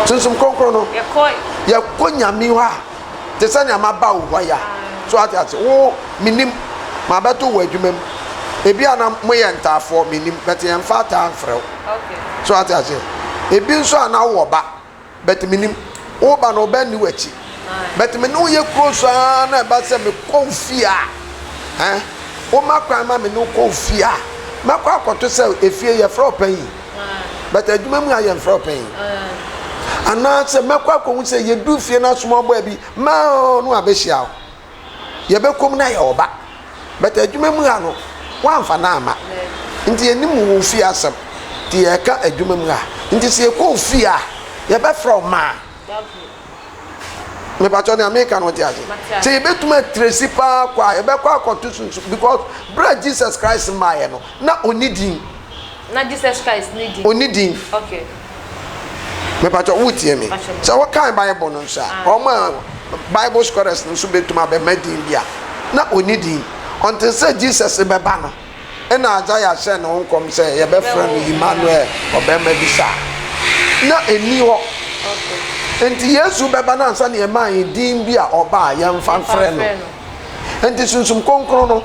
Sunsum Kronkron no, yɛkɔ Nyame hɔ a, te sɛ nea maba wo hɔ yi a, so ate ase? Wo, menim, mabɛto wo adwuma mu. Ebi a na moyɛ ntaafoɔ, menim, but yɛmfa ataa mfrɛ wo. So ate ase? Ebi nso a na wowɔ ba. But menim, wo ba no ɔbɛ nni w'akyi. But me ne wo yɛ close aa na ɛba sɛ me kɔ wo fie a, eh, wo ma kwan ma me ne wo kɔ wo fie a, mɛkɔ akɔto sɛ efie yɛfrɛ wo panyin. But adwuma mu a yɛmfrɛ wo panyin. Anaasɛ mɛkɔ akɔhu sɛ yɛdu fie na small boy bi, maa no abɛhyia wo. Yɛbɛkɔ mu na yɛ ɔba. But adwuma mu ha no, woamfa no amma. Nti yɛnim wo fie asɛm. Nti yɛreka adwuma mu ha. Nti sɛ yɛkɔ wo fie a, yɛbɛfrɛ wo maa. Mepakyɛ nea meka no wote ase? Sɛ yɛbɛtumi atresi paa kɔ a, yɛbɛkɔ akɔto sunsun because berɛ a Jesus Christ maeɛ no, na ɔnni din. Na Jesus Christ ne din. Ɔnni din. Okay. Mepakyɛ wotie me? Sɛ wokan Bible no nso a, wɔn a Bible scholars no nso bɛtumi abɛma din bi a, na ɔnni din. Until sɛ Jesus bɛba no, ɛna Isaiah hyɛɛ ne ho nkɔm sɛ yɛbɛfrɛ no Emmanuel, ɔbarima bi saa. Na ɛnni hɔ. Nti Yesu bɛba no ansa na yɛmaa yɛn din bi a ɔba a yɛmfa mfrɛ no. Nti Sunsum Kronkron no,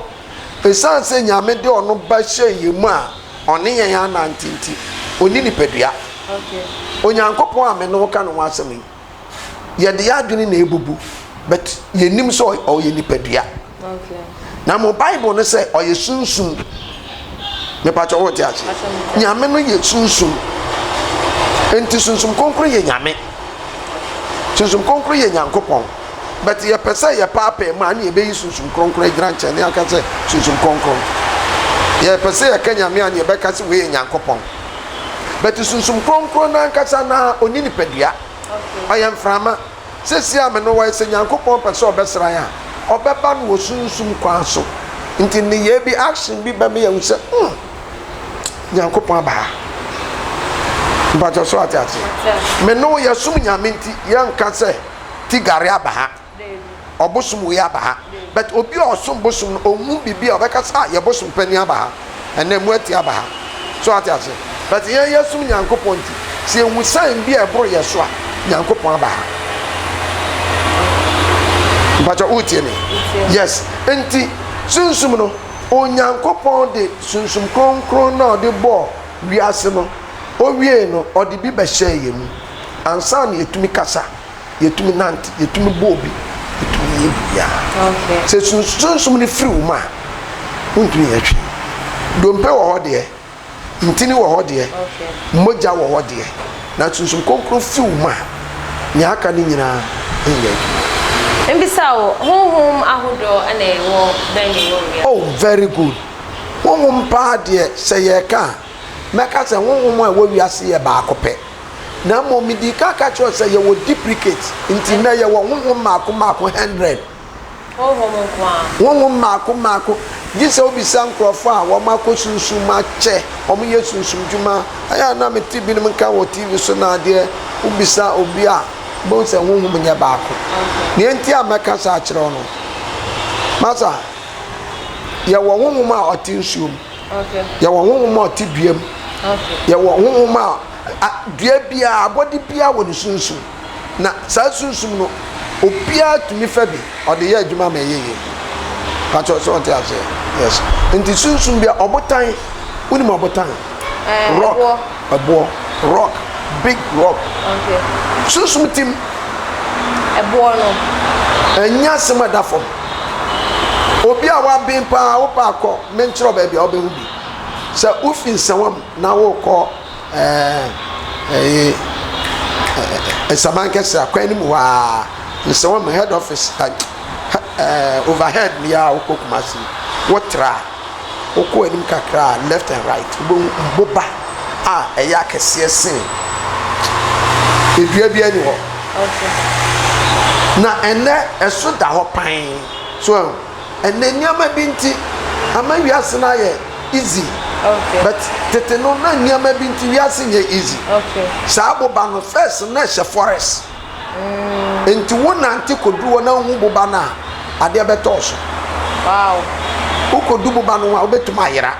Esiane sɛ Nyame de ɔno Ba hyɛɛ yɛn mu a ɔne yɛn anante nti, onni nipadua. Onyankopɔn a me ne wo ka ne ho asɛm yi, yɛde yɛn adwene na ebubu, but yɛnnim sɛ ɔyɛ nipadua. Na mo Bible no sɛ ɔyɛ sunsum. Mepakyɛ wo te ase? Nyame no yɛ sunsum. Nti Sunsum Kronkron yɛ Nyame. Sunsum Kronkron yɛ Nyankopɔn. But yɛpɛ sɛ yɛpaapae mu a, ɛne yɛbɛyi Sunsum Kronkron agyina nkyɛn ne aka sɛ Sunsum Kronkron. Yɛpɛ sɛ yɛka Nyame a, ne yɛbɛka sɛ wei yɛ Nyankopɔn. But Sunsum Kronkron no ankasa no ɔnni nipadua. Ɔyɛ mframa. Seesei a me ne wo wɔ yi, sɛ Nyankopɔn pɛ sɛ ɔbɛsra yɛn a, ɔbɛba no wɔ sunsum kwan so. Nti nneyɛe bi, action bi bɛma yɛahu sɛ, hmm, Nyankopɔn aba ha. Mpakyɛ so ate aseɛ? Me ne wo yɛsom Nyame nti, yɛnka sɛ Tigare aba ha, ɔbosom wei aba ha. But obi a ɔsom bosom no, ɔnhu biribi a ɔbɛka sɛ, ah, yɛ bosom panin aba ha, ɛnɛ Muati aba ha. So ate aseɛ? But yɛn yɛsom Nyankopɔn nti, sɛ yɛhu sign bi a ɛboro yɛ so a, Nyankopɔn aba ha. Mpakyɛ wotie me? Yes. Nti, sunsum no, Onyankopɔn de Sunsum Kronkron no a ɔde bɔɔ wiase no, owiei no, ɔde bi bɛhyɛɛ yɛn mu. Ansa na yɛtumi kasa. yɛtumi nante, yɛtumi bɔ obi, yɛtumi yɛ biribiara. Sɛ sunsum no firi wo mu a, wontumi nyɛ hwee. Dompe wɔ hɔ deɛ, ntini wɔ hɔ deɛ, mogya wɔ hɔ deɛ, na sunsum kronkron firi wo mu a, nea aka no nyinaa nyɛ adwuma. Mbisa wo, honhom ahodoɔ na ɛwɔ bɛn na ɛwɔ wiase? Oh, very good. Honhom paa deɛ, sɛ yɛreka a, mɛka sɛ honhom a ɛwɔ wiase yɛ baako pɛ. Na mmom midii kan ka kyerɛɛ wo sɛ yɛwɔ duplicate, nti nnɛ yɛwɔ honhom mmaako mmaako hundred. Honhom nko ara. Honhom mmaako mmaako. Gye sɛ wobisa nkurɔfo a wɔakɔ sunsum mu akyɛ, wɔyɛ sunsum dwuma. Ɛyɛ a na mete binom nka wɔ TV so na adeɛ, wobisa obi a, wobɛhu sɛ honhom nyɛ baako. Nea enti a mɛka saa akyerɛ wo no, masa, yɛwɔ honhom a ɔte nsuo mu. Yɛwɔ honhom a ɔte dua mu. Yɛwɔ honhom a dua biara, abɔde biara wɔ ne sunsum. Na saa sunsum no, obiara tumi fa bi, ɔde yɛ adwuma ma ɛyɛ yie. Pakyɛ sɛ ɔte aseɛ? Yes. Nti sunsum bia, ɔbotan, wonim ɔbotan? Eh, rock. Ɛboɔ. Rock. Big rock. Okay. Sunsum tim. Ɛboɔ no. Ɛnyɛ asɛm a ɛda fam. Obi a waben paa, wopɛ akɔ, menkyerɛ wo baabi a wobɛhu bi. Sɛ wofi Nsawam na wokɔ ɛɛ ɛyi Nsaman kɛse a, kwan no mu hɔ ara, Nsawam head office ɛɛ overhead ni a wokɔ Kumasi, wotra a, wokɔ anim kakra a, left and right, wobɛhu mboba a ɛyɛ akɛseɛ sen dua biara ni hɔ. Na ɛnnɛ ɛso da hɔ pann. So ahu? Ɛnnɛ nneɛma bi nti ama wiase no ayɛ easy. But tete no na nneɛma bi nti wiase nyɛ easy. Saa boba no first na ɛhyɛ forest. Mm. Nti wo nante kɔduru hɔ na wohu boba no a adeɛ bɛtɔɔ so. Wow. Wokɔdu boba no ho a wobɛtumi ayera.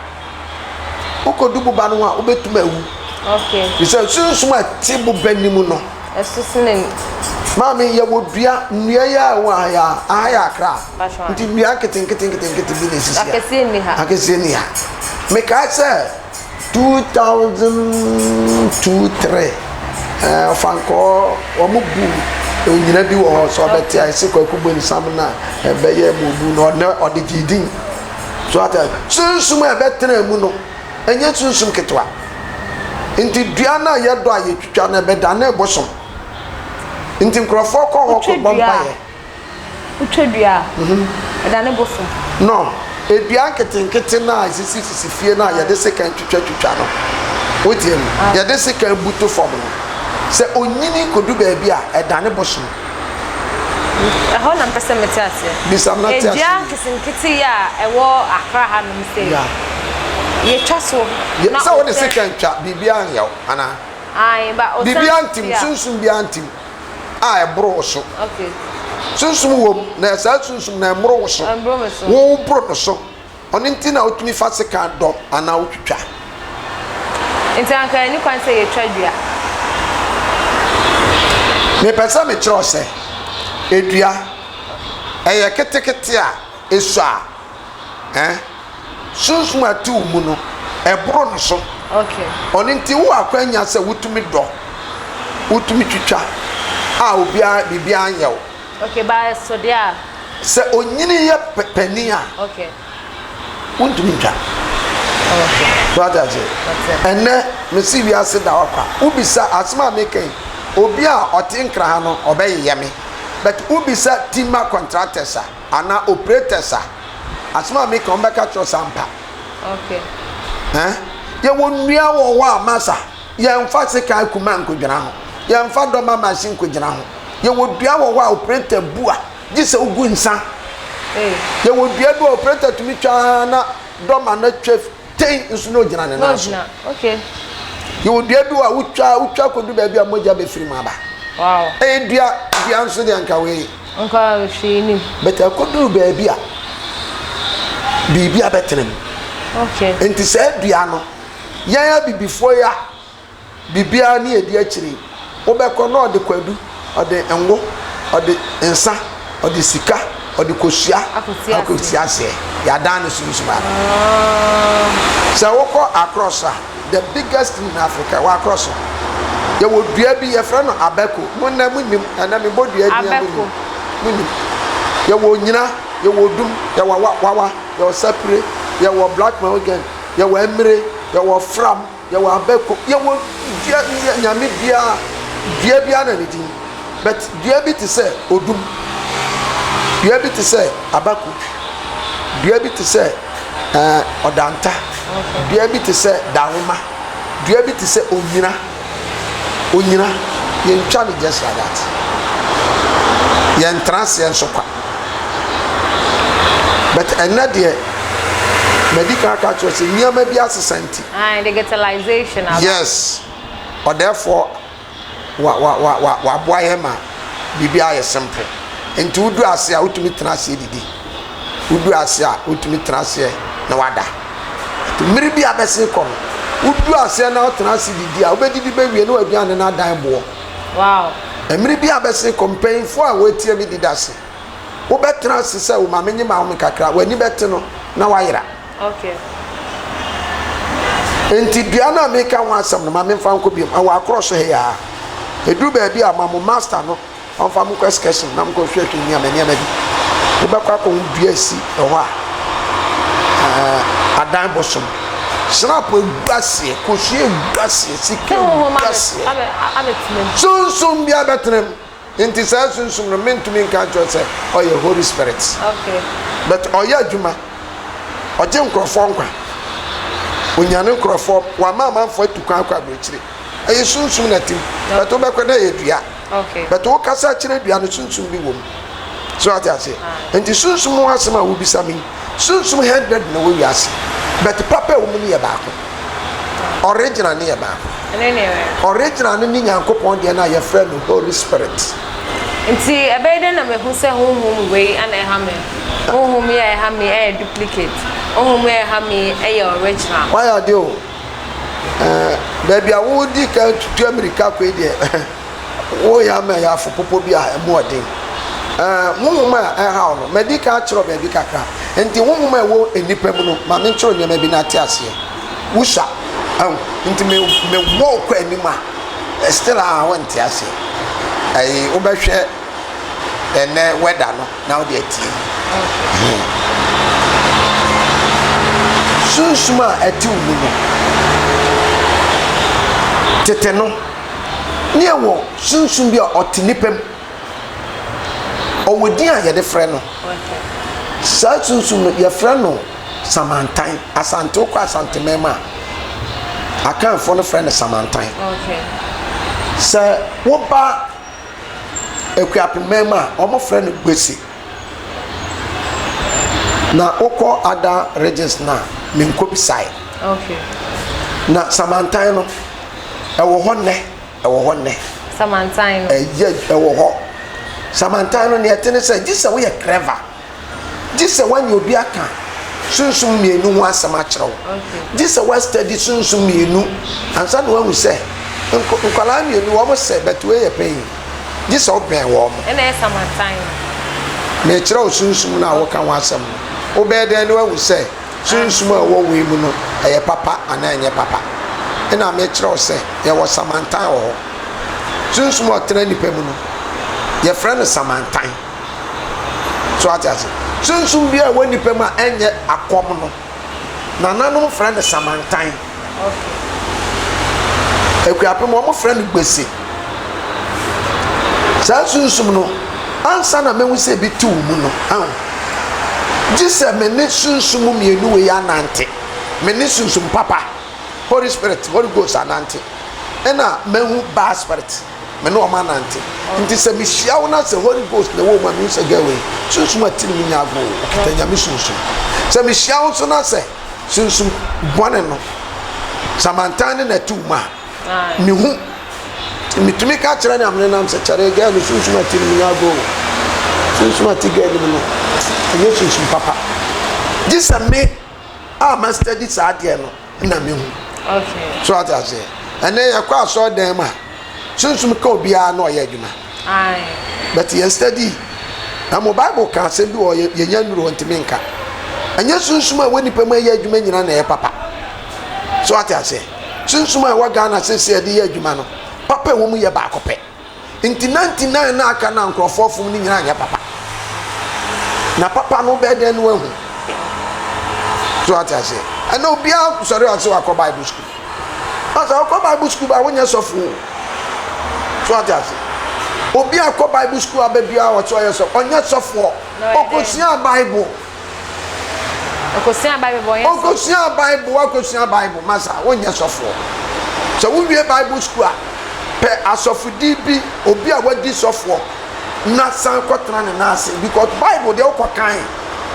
Wokɔdu boba no ho a wobɛtumi awu. Okay. Sɛ sunsum a ɛte boba no mu no. Ɛso sene. Maame, yɛwɔ dua, nnua yi a ɛwɔ ha yi a, aha yɛ Accra. Nti nnua nketenkete nketenkete bi na esisi ha. Akɛseɛ nni ha. Akɛseɛ nni ha. Mekae sɛ 2002 3 ɛɛ ɔfankɔɔ wɔn bu onyina bi wɔ hɔ sɛ ɔbɛte a ɛsɛ kwaku bonsam na ɛbɛyɛ mu obu na ɔne ɔde gyee din. So ate sunsum a ɛbɛtena mu no ɛnyɛ sunsum ketewa. Nti dua no a yɛdɔ a yɛtwitwa no ɛbɛdane bosom. Nti nkurɔfoɔ kɔ hɔ kɔbɔ mpaeɛ. Wotwa dua a, ɛdane bosom. No, dua nketenkete no a ɛsisisisi fie no a yɛde sekan twitwatwitwa no, wotie me? Yɛde sekan butu fam no, sɛ onyini kɔdu baabi a, ɛdane bosom. Ɛhɔ na mpɛ sɛ mete aseɛ. Bisa me na te aseɛ Dua yie. nketenkete yi a ɛwɔ Accra hanom sei, Yeah. yɛtwa so Yɛ, na sɛ wode ɔsɛ. sekan twa, biribiara nyɛ wo, anaa? Ae, ba ɔsan Biribiara si ntim, a. sunsum biara ntim. a ɛboro wo so. Sunsum wom, na saa sunsum no ɛmmoro wo so. Wo boro no so. Ɔno nti na wotumi fa sekan dɔ anaa wotwitwa. Nti anka ɛni kwan sɛ yɛtwa dua. Mepɛ sɛ mekyerɛ wo sɛ, edua, ɛyɛ ketekete a esua a. Eh, sunsum a ɛte wo mu no, ɛboro no so. Okay. Ɔno nti wowɔ akwanya sɛ wotumi dɔ, wotumi twitwa a obiara biribiara nyɛ wo. Okay, ba ɛso deɛ a. Sɛ onyini yɛ panin a. Okay. Wontumi ntwa. Okay. So ate aseɛ? Ɛnɛ mesi wiase da hɔ kwa. Wobisa asɛm a meka yi, obi a ɔte Nkran ha no ɔbɛyeyɛ me. But wobisa timber contractors a. Anaa operators a, asɛm a meka wɔn bɛka kyerɛ wo sɛ ampa. Okay. Eh? Yɛwɔ nnua wɔ hɔ a masa, yɛmfa sekan kuma nkogyina ho, yɛmfa dɔma machine nkogyina ho. Yɛwɔ dua wɔ hɔ a operator bu a, gye sɛ wogu nsa. Hey. Yɛwɔ dua bi a operator tumi twa na dɔma no atwa Tei nso na ogyina ne nan so. Okay. Yɛwɔ dua bi wɔ a wotwa wotwa kɔdu baabi a mogya bɛfiri mu aba. Wow. Ɛyɛ dua dua nso deɛ nka wei. Nka hwee nim. But ɛkɔduru baabi a biribi abɛtena mu. Okay. Nti saa dua no yɛn abibifoɔ yi a Biribiara ne edi akyire yi, wobɛkɔ na ɔde kwadu, ɔde ngo, ɔde nsa, ɔde sika, ɔde kosua akɔsi aseɛ. Yɛadan no sunsum ara. Sɛ wokɔ Akrɔso a, the biggest in Africa, wɔ Akrɔso. Yɛwɔ dua bi, yɛfrɛ no abɛko. Mo nnɛ monnim, ɛnnɛ mebɔ dua din a monnim. Monnim. Yɛwɔ onyina, yɛwɔ odum, yɛwɔ wawa, yɛwɔ sapire, yɛwɔ black mahogany, yɛwɔ mmire, yɛwɔ fram. Yɛwɔ abɛko, yɛwɔ dua, nyame biara, dua biara na ne din. But dua bi te sɛ odum, dua bi te sɛ abako, dua bi te sɛ ɛɛ ɔdanta, dua bi te sɛ dawoma, dua bi te sɛ onyina. Onyina, yɛntwa no just like that. Yɛntra aseɛ nso kwa. But ɛnɛ deɛ, madi kan aka akyerɛ sɛ nneɛma bi asesa nti. Aye, digitalization aba. Yes, ɔdɛɛfoɔ wa wa wa wa waboa yɛn ma biribi ayɛ simple. Nti wodu ase a wotumi tena aseɛ didi. Wodu ase a wotumi tena aseɛ na wada. Nti mmere bi a bɛsen kɔ no, wodu aseɛ na wotena ase didi a wobɛdidi bɛwie na w'aduane no adan boɔ. Wow. Mmere bi a bɛsen kɔ, mpanyinfoɔ a wɔatie me dida ase. Wobɛtena ase sɛ wo maame nye m'ahome kakra, w'ani bɛte no na wayera. Okay. Nti dua no a meka ho asɛm no, ma memfa nkɔ biom. Ɛwɔ akorɔ so ha yi ara. Ɛduru baabi a, ma mo master no ɔmfa mo nkɔ excursion na monkɔhwehwɛ nneɛma nneɛma bi. Wobɛkɔ akɔhu dua asi ɛhɔ a, ɛɛ, adan bosom. Snap egu aseɛ, kosua egu aseɛ, sika egu aseɛ. Sunsum bi abɛtena mu. Nti saa sunsum no mentumi nka nkyerɛ sɛ ɔyɛ Holy Spirit. Okay. But ɔyɛ adwuma. Ɔgye nkurɔfoɔ nkwa. Onyane nkurɔfoɔ. Wama amanfoɔ atu kwan akɔ aburokyire. Ɛyɛ sunsum na tim. But wobɛkɔ na ɛyɛ dua. Okay. But wokasa kyerɛ dua no sunsum bi wɔ mu. So ate aseɛ? Nti sunsum ho asɛm a wobisa me yi, sunsum 100 na ɛwɔ wiase. But papa a ɛwɔ mu no yɛ baako. Original no yɛ baako. Original no ne Nyankopɔn deɛ no a yɛfrɛ no Holy Spirit. Nti ɛbɛyɛ dɛn na mahu sɛ honhom wei na ɛha me? Honhom yi a ɛha me ɛyɛ duplicate. Honhom yi a ɛha me ɛyɛ original. Wayɛ adeɛ o. Ɛɛ baabi a wodi kan tutu amirika kɔ yi deɛ. Woyɛ ama ɛyɛ afopopɔ bi a ɛmu ɔden. Ɛɛ, honhom a ɛhaw no, madi kan akyerɛw baabi kakra. Enti honhom a ɛwɔ nnipa mu no, ma menkyerɛw nneɛma bi na ate aseɛ. Wosua, ɛho, nti me mewɔ wo kɔ anim a, still a wonte aseɛ. Ɛyi, wobɛhwɛ ɛnɛ weather no na wode atie. Sunsum a ɛte wo mu no, tete no, ne ɛwɔ sunsum bi a ɔte nipa mu. Ɔwɔ din a yɛde frɛ no. Saa sunsum no, yɛfrɛ no samantan. Asante, wokɔ Asante mɛma a, Akanfoɔ no frɛ no samantan. Sɛ woba Akuapem mu a, wɔfrɛ no Gbese. Na wokɔ other regions no a, menkɔbisae. Okay. Na Samantan no, ɛwɔ hɔ nnɛ, ɛwɔ hɔ nnɛ. Samantan no. Ɛyɛ, ɛwɔ hɔ. Samantan no, nea ɛte ne sɛ, gye sɛ woyɛ clever. Gye sɛ woanya obi aka sunsum mmienu ho asɛm akyerɛ wo. Gye sɛ woastadi sunsum mmienu ansa na woahu sɛ nkwadaa mmienu wɔn sɛ but wei yɛ panyin. Gye sɛ wobɛn wɔn. Ɛna ɛyɛ samantan no. Mekyerɛ wo sunsum no a woka ho asɛm no. Wobɛyɛ dɛn na woahu sɛ sunsum a ɛwɔ wei mu no ɛyɛ papa anaa ɛnyɛ papa? Ɛna mekyerɛ wo sɛ yɛwɔ samantan wɔ hɔ. Sunsum a ɔtena nipa mu no, yɛfrɛ no samantan. So ate ase? Sunsum bi a ɛwɔ nipa mu a ɛnyɛ akɔm no, nananom frɛ no samantan. Akuapem wɔn frɛ no gbese. Saa sunsum no, ansa na mehu sɛ ebi te wo mu no, ahu. Gye sɛ me ne sunsum mmienu wei anante. Me ne sunsum papa, Holy Spirit, Holy Ghost anante. Ɛna mahu bad spirit. me ne wɔn anante nti sɛ mehyia wo na sɛ Holy Ghost na ɛwɔ mu a mehu sɛ girl wei sunsum a tiri mu nya agoo ɔkita nyame sunsum sɛ mehyia wo nso na sɛ sunsum bɔne no samantan ne na ɛte wo mu a mehu metumi ka kyerɛ ne amene nam sɛ kyɛre girl no sunsum a tiri mu nya agoo sunsum a ti girl no mu no ɛnyɛ sunsum papa gye sɛ me a ma study saa adeɛ no na mehu so ate aseɛ ɛnɛ yɛkɔ asɔre dan mu a sunsum ka obiara na ɔyɛ adwuma but yɛn study na mo bible ka asɛm bi wɔ yɛnya nnuru hɔ ntumi nka ɛnyɛ sunsum a ɛwɔ nipa mu ɛyɛ adwuma nyina na ɛyɛ papa so ate aseɛ sunsum a ɛwɔ Ghana sese ɛde yɛ adwuma no papa ɛwɔ mu yɛ baako pɛ Nti 99 no a aka no a nkurɔfoɔ fom no nyinaa nyɛ papa. Na papa no wobɛyɛ dɛn no wahu? So ate aseɛ? Ɛnna obiara sɔre ase wakɔ Bible school. Ɔsɛ ɔkɔ Bible school ba wonyɛ sɔfo o. So ate aseɛ? Obi akɔ Bible school aba biara ɔsɛ ɔyɛ sɔfo, ɔnyɛ sɔfoɔ. Ɔkɔsua Bible. Ɔkɔsua Bible bɔ ɔnyɛ sɔfoɔ. Ɔkɔsua Bible, wakɔsua Bible, masa wonyɛ sɔfoɔ. Sɛ wowie Bible school a, pɛ asɔfodi bi, obi a wadi sɔfoɔ na san kɔtena ne nan ase because Bible deɛ wokɔ kan,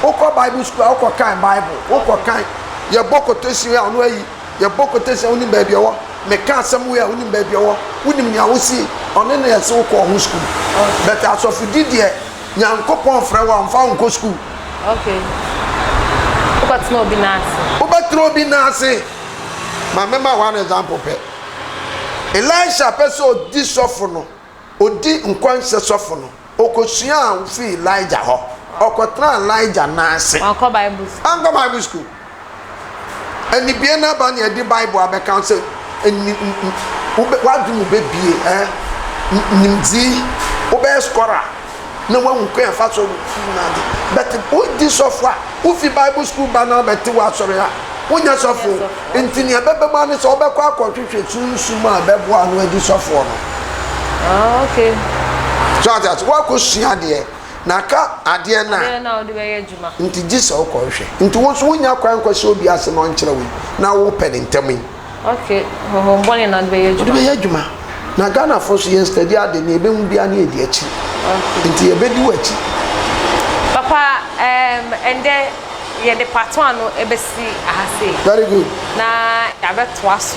wokɔ Bible school a wokɔ kan Bible, wokɔ kan, yɛbɔ quotation a ɔno ayi, yɛbɔ quotation a wonim baabi ɛwɔ, meka asɛm wei a wonim baabi ɛwɔ, wonim nea wosi, ɔno na yɛse wokɔ ho school. But asɔfodi deɛ Nyankopɔn frɛ wo a, ɔmfa wo nkɔ sukuu. Okay. Wokɔtena obi nan ase. Wobɛtena obi nan ase. Ma mema one example pɛ. Elisha pɛ sɛ odi sɔfo no, odi nkɔnhyɛ sɔfo no, okosuaa fii Elijah hɔ. Ɔkɔtenaa Elijah nan ase. Wankɔ Bible sukuu. Wankɔ Bible sukuu. Anibue no aba na yɛde Bible abɛka ho sɛ w'adwene mu bɛbie, eh, nimdie, wobɛyɛ scholar na woahu kwan a ɛfa so na ade. But wodi sɔfo a, wofi Bible school ba na wobɛte w'asɔre a, wonyɛ sɔfo. Nti nea ɛbɛba mu ara ne sɛ wobɛkɔ akɔhwehwɛ sunsum a ɛbɛboa no adi sɔfoɔ no. Ah, okay. So ate ase, woakɔsua adeɛ. Na ka adeɛ no a. Adeɛ no a wode bɛyɛ adwuma. Nti gye sɛ wokɔhwehwɛ. Nti wo nso wonnya kwan nkɔhyɛ obi ase na ɔnkyerɛ wo yi, na wopɛ no ntɛm yi. Ok, honhom bɔne na wode bɛyɛ adwuma. Wode bɛyɛ adwuma. Na Ghanafoɔ nso yɛn study ade, nea yɛbɛhu biara ne yɛdi akyi. Ok. Nti yɛbɛdi w'akyi. Papa, ɛɛm, ɛndɛ yɛde part one no bɛsi aha sei. Very good. Na yɛabɛtoa so.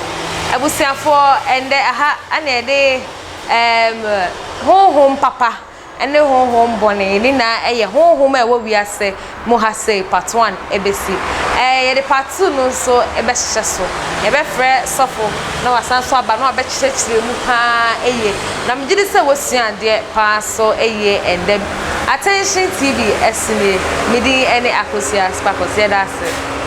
Abusuafoɔ, ɛndɛ aha na yɛde ɛɛm, honhom papa. ne honhom bɔne, ne nyinaa yɛ honhom a ɛwɔ wiase mu ha sei, part one ɛbɛsi. Ɛɛ yɛde part two no nso bɛhyehyɛ so. Yɛbɛfrɛ sɔfo na wasan so aba na wabɛkyerɛkyerɛ mu paa yie. Na megye di sɛ woasua adeɛ paa nso yie ɛndɛ. Attention TV ɛso nie. Me din ne Akosua Sparkles. Yɛda ase.